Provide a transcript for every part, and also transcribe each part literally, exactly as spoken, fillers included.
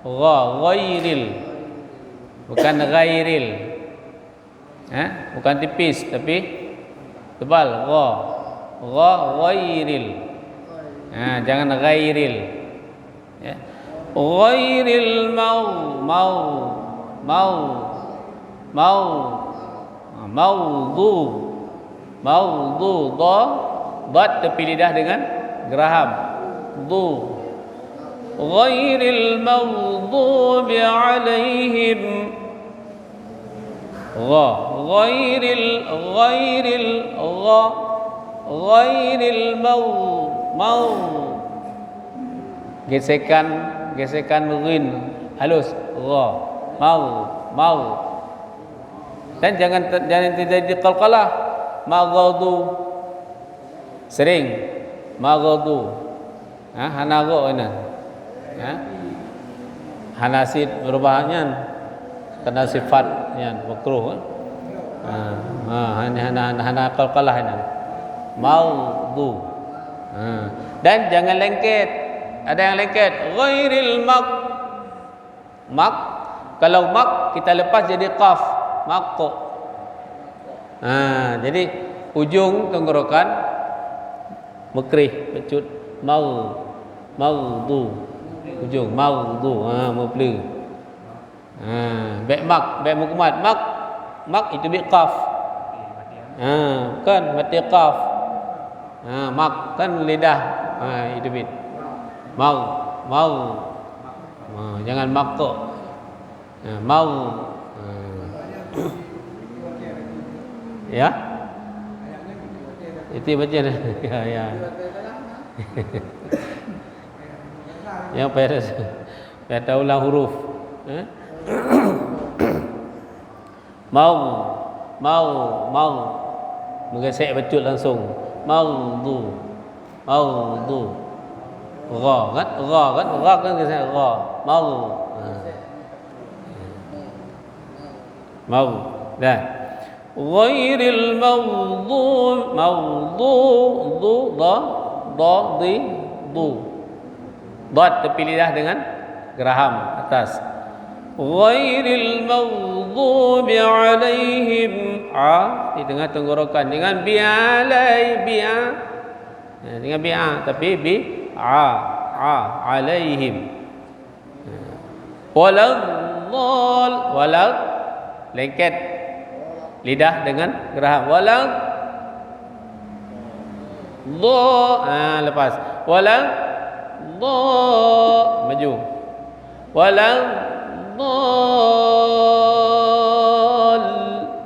Gha, ghairil. Bukan ghairil. Eh, bukan tipis, tapi tebal. Gha. Gha, ghairil. Ha, jangan ghairil. Ya. Ghairil mau, mau, mau, mau, ha, maudhu, maudhu, dha, dhad tepi lidah dengan geraham. Dhu. Ghairil maghdubi alaihim. Gha. Ghairil, ghairil, gha. Ghairil mau, mau. Gesekan, gesekan ghin halus. Gha. Mau, mau. Dan jangan ter-, jangan terjadi qalqalah. Maghadhu. Sering. Maghadhu. Ha, hana gha inan. Ha? Hana sit berubah nyan. Kena sifat nyan makruh, eh. Ha, ha, hana, hana, hana, hana qalqalah inan. Maudhu. Ha. Dan jangan lengket. Ada yang lengket. Ghairil maq. Maq. Kalau maq kita lepas jadi qaf. Maq. Ha, jadi ujung tenggorokan meukreh, bacut. Mau, maudhu. Ujung, maudhu. Ha, meupleue. Ha, bèk maq, bèk meukumat. Maq, maq itu bit qaf. Ha, kan mati qaf. Ha, maq kan lidah. Ha, itu bit. Mau, mau. Ha, jangan maq. Ha, mau. Ha. Ya? Itu baca. Ya, ya. Yang payah, payah tahu lah huruf. Eh? Mau, mau, mau. Meugesek bacut langsung. Maudhu. Maudhu. Gha kan? Gha kan? Gha kan gesek gha. Mau. Ha. Mau. Dah. Ghairil maudhu, maudhu, dhu, dha, dha, dhi, dhu. Dhad tepi lidah dengan geraham atas. Ghairil maghdubi alaihim. A di tengah tenggorokan. Jangan bi alai, bi a. Ya, jangan bi a, tapi bi a, a, alaihim. Waladh dhal, waladh, lengket lidah dengan geraham. Waladh dha, ah, lepas. Waladh dha, maju. Waladh dhal.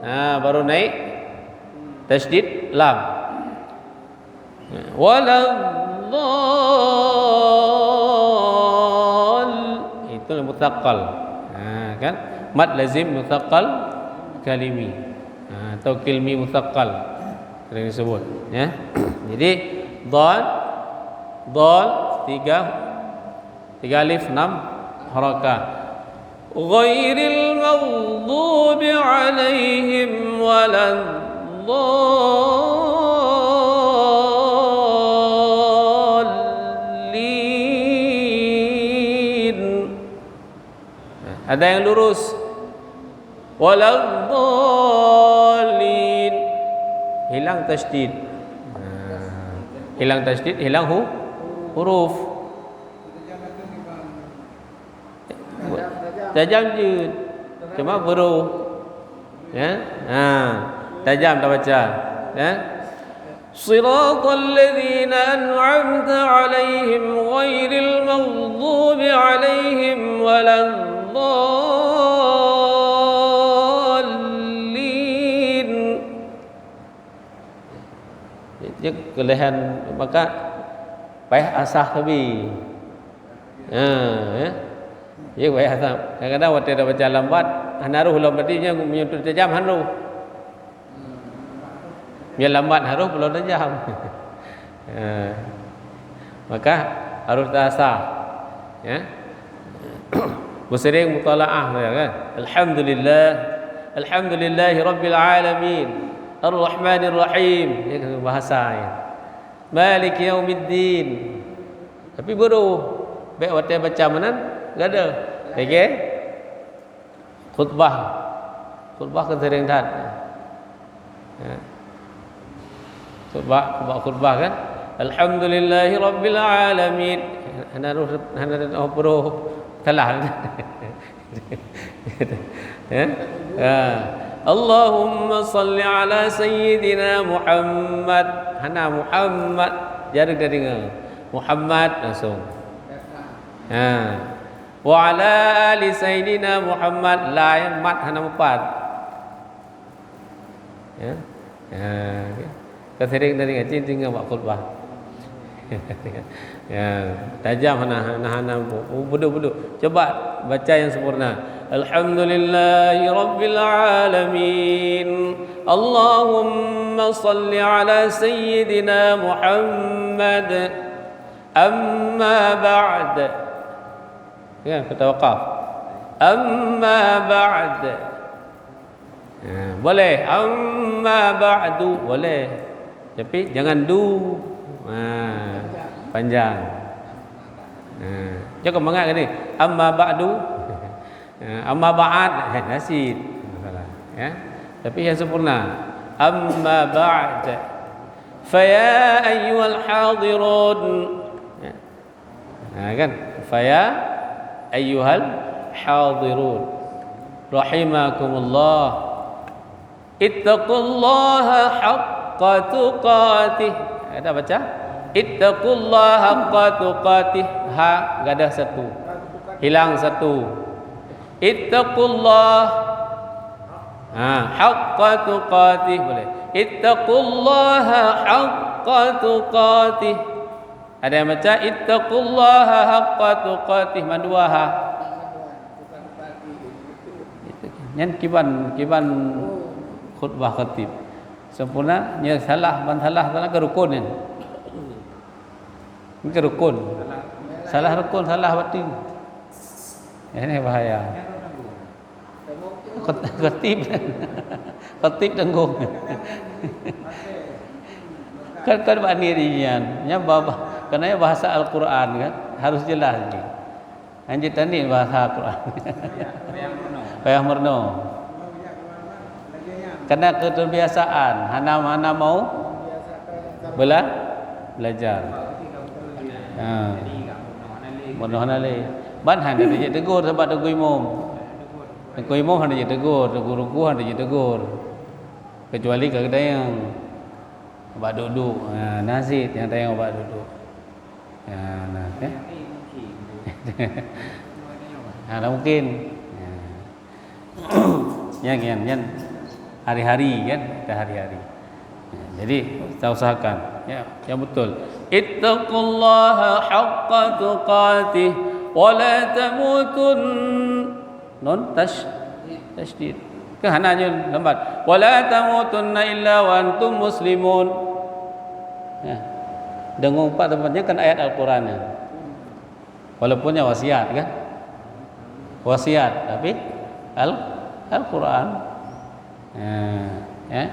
Ah, baru naik tasydid lam. Waladh dhal. Itu mutsaqqal. Ha, kan? Mad lazim mutsaqqal kalimi. Ha, atau kilmi mutsaqqal sering disebut, ya. Jadi, dhad, dhal, tiga, tiga alif, enam harakah. Ghairil maghdubi alaihim waladdallin. Ada yang lurus. Waladdallin. Hilang tasydid. Nah, hilang tasydid, hilang hu-, huruf. Tajam jeuet. Cuma beuroh. Ya? Ha, tajam tabaca. Ya? Shiratal ladzina an'amta 'alaihim ghairil maghdubi 'alaihim waladdallin. Jadi keulehan maka payah asah sabe. Ha, ya. Ya, payah asah. Kadang-kadang watèe tabaca lambat, hana roh lom, berarti nyan meunyoe tajam hana roh. Nyan lambat hana roh, padahai tajam. Ha. Maka harus taasah. Ya. Beuseuring mutalaah, ya kan? Alhamdulillah. Alhamdulillahi rabbil alamin. Arrahmanir rahim. Ya, bahasa, ya. Maliki yaumiddin. Tapi beuroh. Bèk watèe baca meunan, gada. Oke? Khutbah. Khutbah kan sering that. Ya. Khutbah, khutbah, khutbah kan? "Alhamdulillahi rabbil alamin." Hana roh, hana roh, salah. Ya. Ya. "Allahumma salli ala sayyidina Muhammad." Hana Muhammad, jarang tadeungoe. Muhammad langsung. Ha. "Wa ala ali sayyidina Muhammad." Laén mat hana mupat. Ya. Ha. Ka sering tadeungoe, cit deungoe bak khutbah. Ya, tajam hana, hana, hana bu-, buduk-buduk. Coba baca yang sempurna. "Alhamdulillahi rabbil alamin. Allahumma salli ala sayyidina Muhammad. Amma ba'd." Ya, kata wakaf. "Amma ba'd." Ha, boleh. "Amma ba'du", boleh. Tapi jangan du. Ha, panjang. Ha, jangan mangat gini. "Amma ba'du." Ha, "Amma ba'd", eh, nasit. Masalah, ya. Tapi yang sempurna. "Amma ba'd. Fa ya ayyuhal hadirun." Ya. Ha, kan? "Fa ya ayyuhal hadirun. Rahimakumullah. Ittaqullaha haqqa tuqatih." Ada baca? "Ittaqullaha haqqa tuqatih." Ha, gadoh satu. Hilang satu. "Ittaqullah." Ha, "haqqa tuqatih" boleh. "Ittaqullaha haqqa tuqatih." Ada yang baca, "Ittaqullaha haqqa tuqatih", mandua ha. Nyan kiban, kiban khutbah khatib. Sempurna, nyoe salah, ban salah, salah ke rukun nyan. Ini ke rukun. Salah rukun, salah batin. Ini bahaya. Khat-, khatib. Khatib tanggong. Kan, kan bak ni nyan. Nya ba-, ba-, karena bahasa Al-Quran kan harus jelas ni. Hanjeuet taniet bahasa Al-Quran. Payah meurunoe. Karena keterbiasaan, hana, hana mau bela-, belajar. Ha. Meurunoe hana lé. Ban hana jeuet tegur sabab teungku imum. Teungku imum hana jeuet tegur, teungku ruku hana jeuet tegur. Kecuali ka geutanyong bak duek-duek. Ha, na cit nyang tanyong bak duek-duek. Ha, na, ya. Ha, tak mungkin. Ha. Nyan, nyan, nyan hari-hari kan, kita hari-hari. Ya, jadi kita usahakan, ya, yang betul. Ittaqullaha haqqa tuqatih wa la tamutun. Nun tash-, tasydid. Ke hana nyoe lambat. "Wa la tamutunna illa wa antum muslimun." Ya. Deungon empat tempat nyan kan ayat Al-Quran nyan. Walaupun nyan wasiat kan? Wasiat, tapi Al-, Al-Quran. Ya, ya.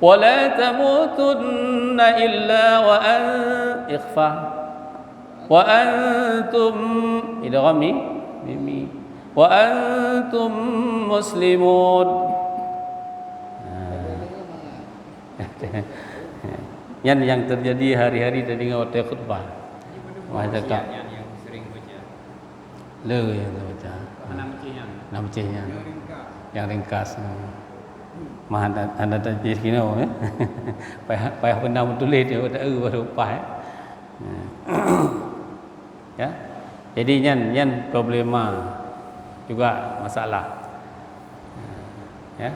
"Wa la tamutunna illa wa an-," ikhfa. "Wa antum," idgham mi-, mim, "wa antum muslimun." Ha. Nyan yang terjadi hari-hari tadi ngon watèe khutbah. Wah, cakap. Le nyang tabaca. Hana meucéh nyan. Hana meucéh nyan. Nyang ringkas. Nyang ringkas. Hmm. Mah hana, hana tajih kinoe, eh. Payah, payah beuna meutuléh dia, tak eu baru paih, eh. Ya. Jadi nyan, nyan problema juga masalah. Ya.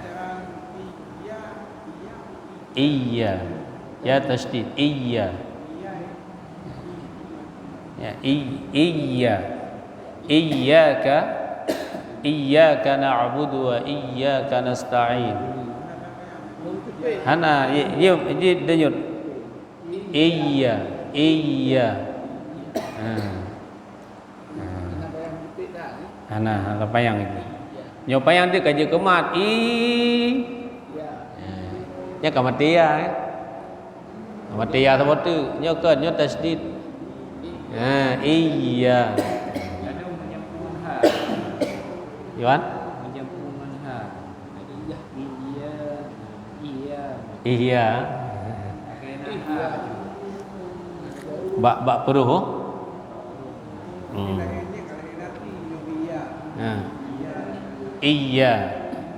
Iya. Ya tasydid. Iya. Ya, i-, iya. Iyyaka, iyyaka na'budu wa iyyaka nasta'in. Hana, i-, i-, i-, denyut. Iya, iya. Ha. Ha. Hana, hana payang itu. Nyoe payang tu ka jeuet keu mat. I. Ha. Nyan ka maté ya, eh. Maté ya saboh teuk. Nyoe kon, nyoe tasydid. Ha, iya. Lalu menyebut ha. Iwan? Menjampu ngon ha. Iya. Iya. Iya. Pakai na ha. Bak, bak peureuh, oh? Hmm. Ha. Iya.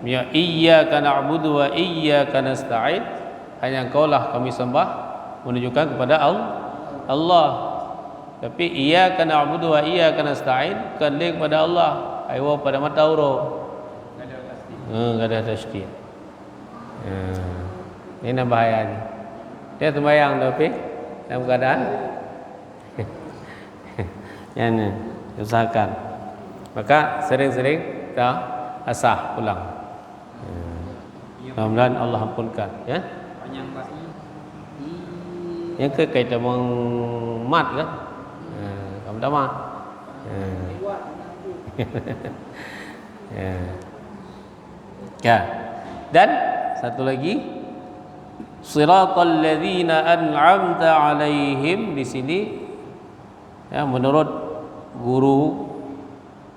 Ya, iyyaka na'budu wa iyyaka nasta'in. Hanya Engkau lah kami sembah, menunjukkan kepada Al-, Allah. Tapi iyyaka na'budu wa iyyaka nasta'in, kon lé kepada Allah. Ai woe pada mata uroe. Ha, gadoh tasydid. Ha. Ini bahaya ni. Dia sembahyang tapi dalam keadaan yang ni, usahakan. Maka sering-sering kita asah ulang. Ya. Mudah-mudahan Allah ampunkan, ya. Panjang bak i. I. Yang ke kaitan meng mat kan? Ya, sama-sama. Ya. Ya. Ya. Dan satu lagi, siratal ladzina an'amta 'alaihim di sini, ya, menurut guru,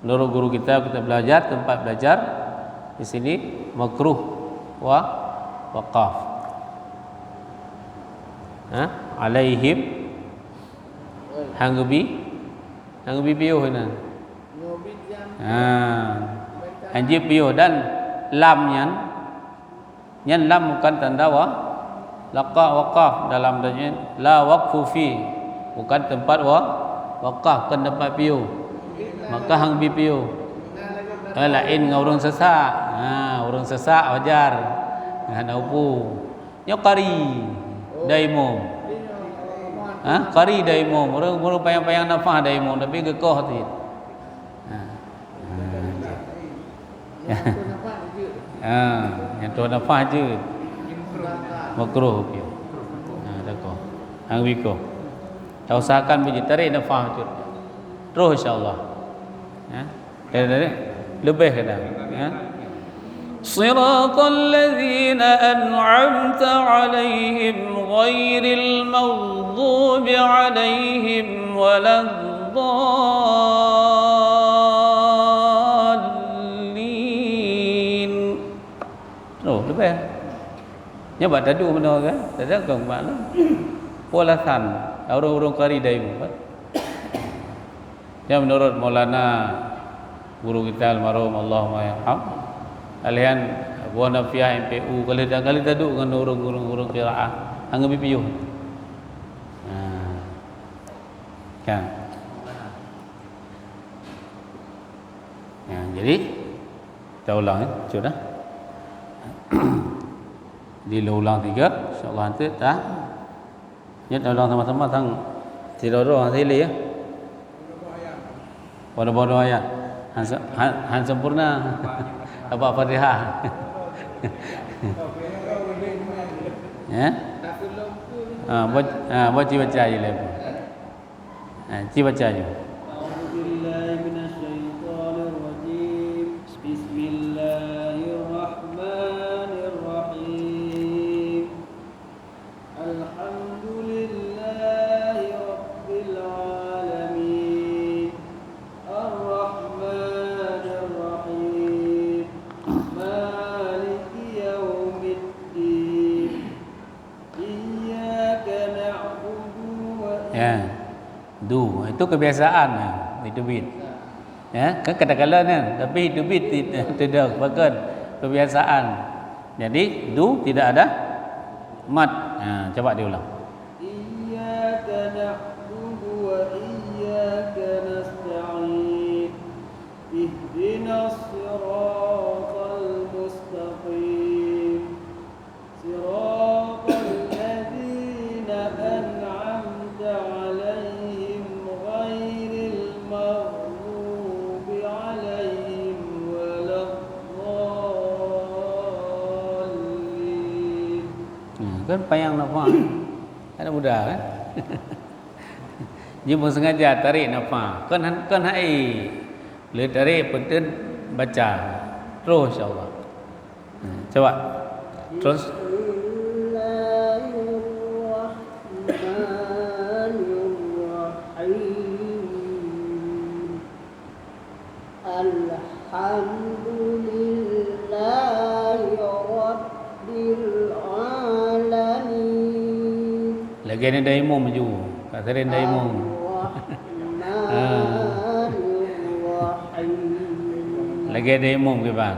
menurut guru kita, kita belajar, tempat belajar di sini makruh wa, wa qaf. Ha? 'Alaihim. Hang geubi, hang geubi piôh inan. Ha. Hang jeuet piôh dan lam nyan, nyan lam bukan tanda wa, laqa wa qaf dalam, la waqfu fi, bukan tempat wa, waqaf, bukan tempat piôh. Maka hang bi piôh. Eh, laén ngon ureuëng sesak. Ha, ureuëng sesak wajar. Hana upu. Nyoe qari daimum. Ha, qari daimum. Ureuëng, ureuëng panyang-panyang nafah daimum, tapi geukoh cit. Ha. Ha. Ha, nyang tuha nafah cit. Makruh piôh. Ha, takoh. Hang bikoh. Ta usahakan beujitarek nafah cit. Terus insya-Allah. Ha. Leubeh keunan, ya. Siratal ladzina an'amta 'alaihim ghairil maghdubi 'alaihim waladdallin. Oh, leubeh. Nyoe bak tadu meunoe kan? Tadu kan makna. Polasan ureuëng-ureuëng qari daimum kan? Nyan menurut Maulana guru kita almarhum, Allahumma yarham, alihan buah nafiah M P U, kali, kali tadu ngon ureuëng-ureuëng, ureuëng qiraah, hang geubi piôh. Ha. Kan? Ya, jadi kita ulang, ya, sudah. Jadi, ulang tiga, insya-Allah nanti dah. Nyoe tolong sama-sama sang sidroe-droe hana sileh, ya. Bodoh-bodoh ayat. Han se-, han, han sempurna. Abah Fatihah. Ya? Ha, bac-, ha, baca, baca aja lah. Ha, cuba baca aja. أعوذ بالله من الشيطان الرجيم. بسم الله الرحمن الرحيم. الحمد لله رب العالمين. الرحمن الرحيم. مالك يوم الدين. إياك نعبد وإياك Ya. Du, itu kebiasaan, ya, itu bit. Ya, kan kadang-kadang kan, tapi itu bit ti-, tidak, bukan kebiasaan. Jadi, du tidak ada mat. Ha, coba diulang. إياك نعبد وإياك نستعين. اهدنا الصراط المستقيم. صراط الذين أنعمت عليهم غير المغضوب عليهم ولا الضالين. Ha, kan panyang nafah. Kan mudah, kan? Dia pun sengaja tarik nafah. Kan han-, kan hai. Boleh tarik, peuntén baca. Terus, insya-Allah. Hmm, coba. Terus. Bismillahirrahmanirrahim. Alhamdulillah. Alhamdulillahi Rabbil Alamin. Lagèe ni dah imum ju. Ka sering dah imum. Ar-Rahmanir Rahim. Lagèe dah imum kiban.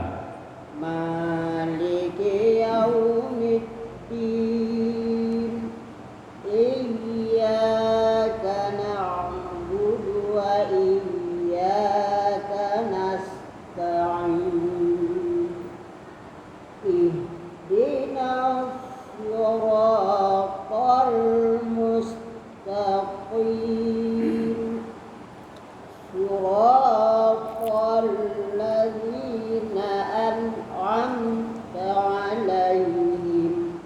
Maliki yaumiddin. Iyyaka na'budu wa iyyaka nasta'in. Ihdinas siratal mustaqim. Siratal ladzina an'amta 'alaihim,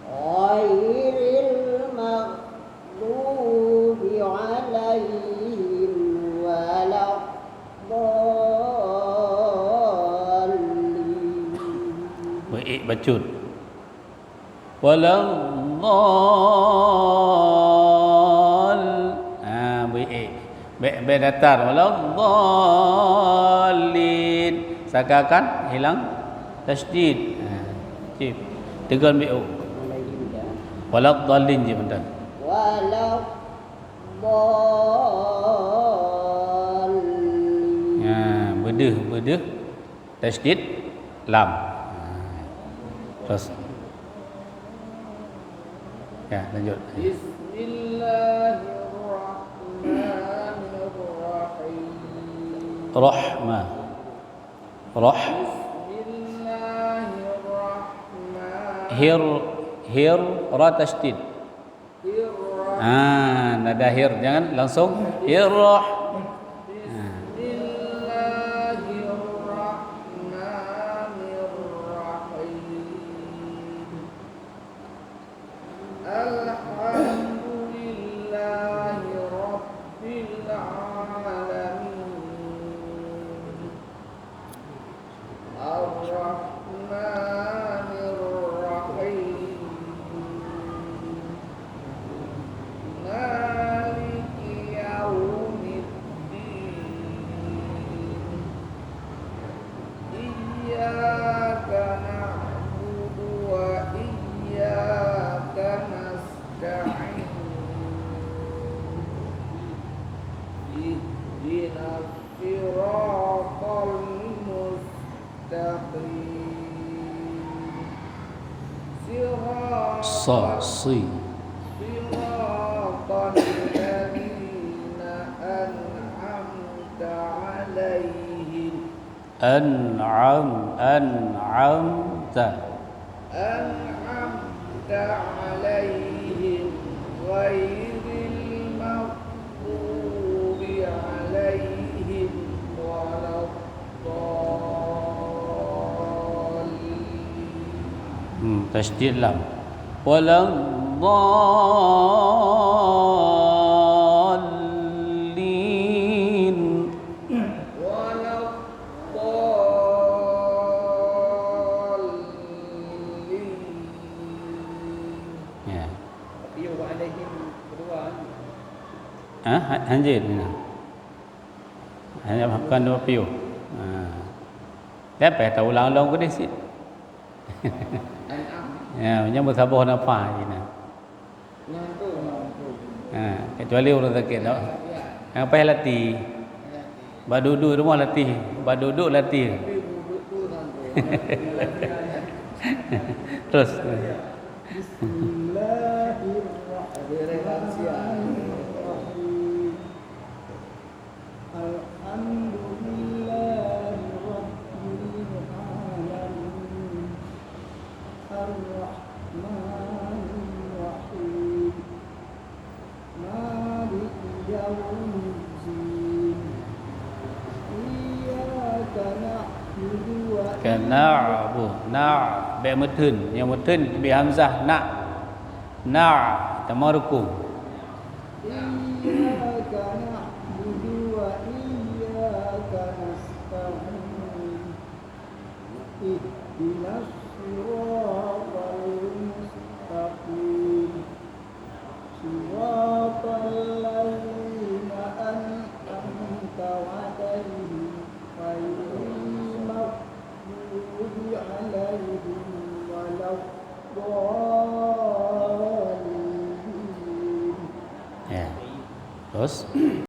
ghairil maghdubi 'alaihim waladdallin. Beuék bacut. Waladdall-, ha, beuék. Bèk, bèk datar. Waladdallin. Saka kan hilang tasydid. Ha, cit. Teugon beuék. Waladdallin jih mantong. Waladdallin. Ha, beudeuh, beudeuh. Tasydid lam. Terus. Ya, lanjut. Bismillahirrahmanirrahim. Rahma. Rah. Bismillahirrahmanirrahim. Hir, hir, ra tasydid. Ah, nada hir, jangan langsung hir. Ah. Bismillahirrahmanirrahim. Alhamdulillahi Rabbil Alamin. Ar-Rahmanir-Rahim. Maliki yaumiddin. Iyyaka na'budu wa iyyaka nasta'in. Ihdinas siratal mustaqim. Siratal Sa, si. Siratal ladzina an'amta 'alaihim. An'am, an'amta. An'amta 'alaihim ghairil maghdubi 'alaihim waladdallin. Hmm, tasydid lam. Waladdallin. Waladdallin. Ya. Tapi wa alaihim kedua. Ha, ha, hanjeuet ni. Hanya bukan dua piôh. Ha. Dah payah taulang-ulang ke di sit. An'am. Ya, nyan meusaboh nafah je nah. Ha, kecuali ureueng sakét, tak? Nyang payah latih. Bak duek-duek rumoh latih, bak duek-duek latih. Terus. Bismillahirrahmanirrahim. Alhamdulillahi Rabbil Alamin. Ar-Rahmanir Rahim. Maliki yaumiddin. Iyyaka na'budu wa Ka na'bu-, na', bèk meutheun. Nyang meutheun teubiet hamzah, na'. Na', tamong rukun. Iyyaka na'budu wa iyyaka nasta'in. Ihdinas siratal mustaqim. Siratal ladzina an'amta 'alaihim, ghairil عليهم ولا الضالين. Ya. Terus?